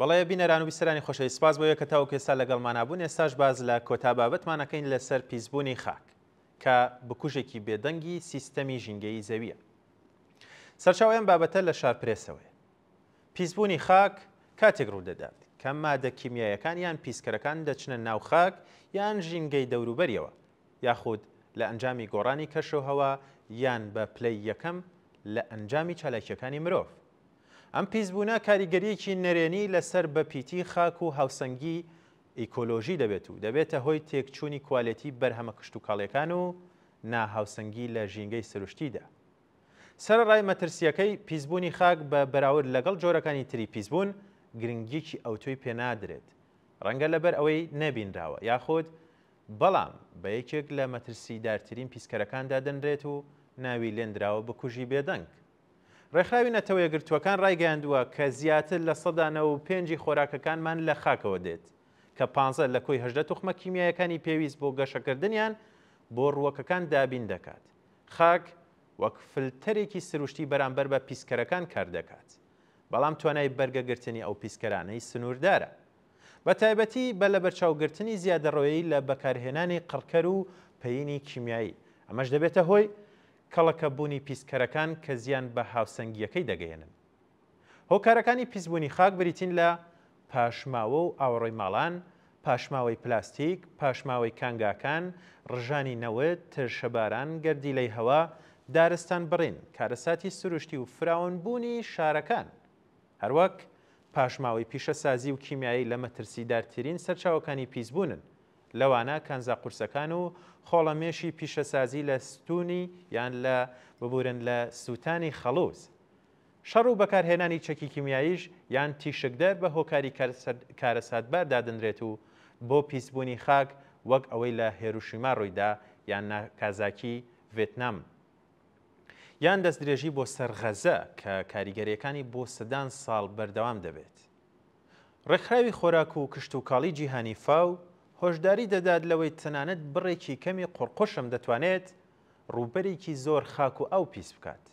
بەڵێ بینەران و بیسەرانی خۆشەویست سپاس بۆ ئێوە کە تاوەکو ئێستا لەگەڵمانا بوون، ئێستاش باس لە کۆتا بابەتمان ئەکەین لەسەر پیسبوونی خاک کە بکوژێکی بێدەنگی سیستەمی ژینگەیی زەوییە. سەرچاوەی ئەم بابەتە لە شارپرێسەوەیە. پیسبوونی خاک کاتێک ڕوودەدات کە مادە کیمیاییەکان یان پیسکەرەکان دەچنە ناو خاک یان ژینگەی دەوروبەریەوە یاخود لە ئەنجامی گۆڕانی کەشوهەوا یان بە پلەی یەکەم لە ئەنجامی چالاکییەکانی مرۆڤ. ئەم پیسبوونە کاریگەرییەکی نەرێنی لەسەر بەپیتی خاک و هاوسەنگی ئیکۆلۆژی دەبێت و دەبێتە هۆی تێکچوونی کوالێتی بەرهەمە کشتوکاڵییەکان و ناهاوسەنگی لە ژینگەی سروشتیدا. سەرەڕای مەترسییەکەی، پیسبوونی خاک بە بەراورد لەگەڵ جۆرەکانی تری پیسبوون، گرنگییەکی ئەوتۆی پێنادرێت. ڕەنگە لەبەر ئەوەی نەبینراوە، یاخود بەڵام بە یەکێک لە مەترسیدارترین پیسکەرەکان دادەنرێت و ناوی لێندراوە بکوژی بێدەنگ. ڕێکخراوی نەتەوەیەکگرتووەکان ڕایگەیاندووە کە زیاتر 95% ی خۆراکەکانمان لە خاکەوە دێت، کە 15 لە کۆی 18 توخمە کیمیایەکانی پێویست بۆ گەشەکردنیان بۆ ڕووەکەکان دابین دەکات. خاک وەک فلتەرێکی سروشتی بەرامبەر بە پیسکەرەکان کاردەکات، بەڵام توانای بەرگەگرتنی ئەو پیسکەرانەی سنووردارە. بە تایبەتی بە لەبەرچاوگرتنی زیادەڕۆیی لە بەکارهێنانی قڕکەر و پەیینی کیمیایی، ئەمەش دەبێتە هۆی کەڵەکەبوونی پیسکەرەکان کە زیان بە هاوسەنگییەکەی دەگەیەنن. هۆکارەکانی پیسبوونی خاک بریتین لە پاشماوە و ئاوەڕۆی ماڵان، پاشماوەی پلاستیک، پاشماوەی کانگاکان، ڕژانی نەوت، ترشەباران، گەردیلەی هەوا، دارستان بڕین، کارەساتی سروشتی و فراونبوونی شارەکان. هەروەک پاشماوەی پیشەسازی و کیمیایی لە مەترسیدارترین سەرچاوەکانی پیسبوونن، لەوانە کانزا قورسەکان و خۆڵەمێشی پیشەسازی لە ستوونی یان لە ببورن لە سووتانی خەڵووز. شەڕ و بەکارهێنانی چەکی کیمیاییش یان تیشکدەر بە هۆکاری کارەساتبار دادەنرێت و بۆ پیسبوونی خاک وەک ئەوەی لە هێروشیما ڕوویدا یان ناکازاکی ڤێتنام یان دەستدرێژی بۆ سەر غەزە کە کاریگەرییەکانی بۆ سەدان ساڵ بەردەوام دەبێت. ڕێکخراوی خۆراک و کشتوکاڵی جیهانی فاو هۆشداری دەدات لەوەی تەنانەت بڕێکی کەمی قوڕقوشم دەتوانێت ڕووبەرێکی زۆر خاک و ئاو پیس بکات.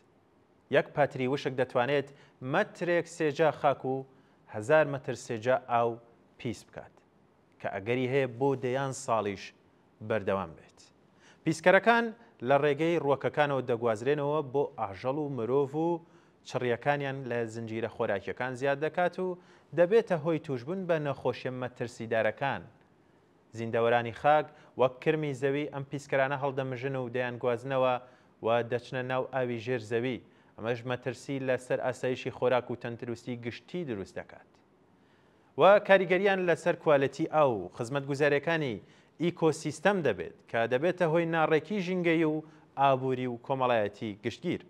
یەک پاتری وشک دەتوانێت مەترێک سێجا خاک و 1000 مەتر سێجا ئاو پیس بکات، کە ئەگەری هەیە بۆ دەیان ساڵیش بەردەوام بێت. پیسکەرەکان لە ڕێگەی ڕووەکەکانەوە دەگوازرێنەوە بۆ ئاژەڵ و مرۆڤ و چڕییەکانیان لە زنجیرە خۆراکییەکان زیاد دەکات و دەبێتە هۆی تووشبوون بە نەخۆشیە مەترسیدارەکان. زیندەوەرانی خاک وەک کرمی زەوی ئەم پیسکەرانە هەڵدەمژن و دەیانگوازنەوە و دەچنە ناو ئاوی ژێر زەوی، ئەمەش مەترسی لە سەر ئاسایشی خۆراک و تەندروستی گشتی دروست دەکات و کاریگەریان لەسەر کوالێتی ئاو و خزمەتگوزارییەکانی ئیکۆسیستەم دەبێت کە دەبێتە هۆی ناڕێکی ژینگەیی و ئابووری و کۆمەڵایەتی گشتگیر.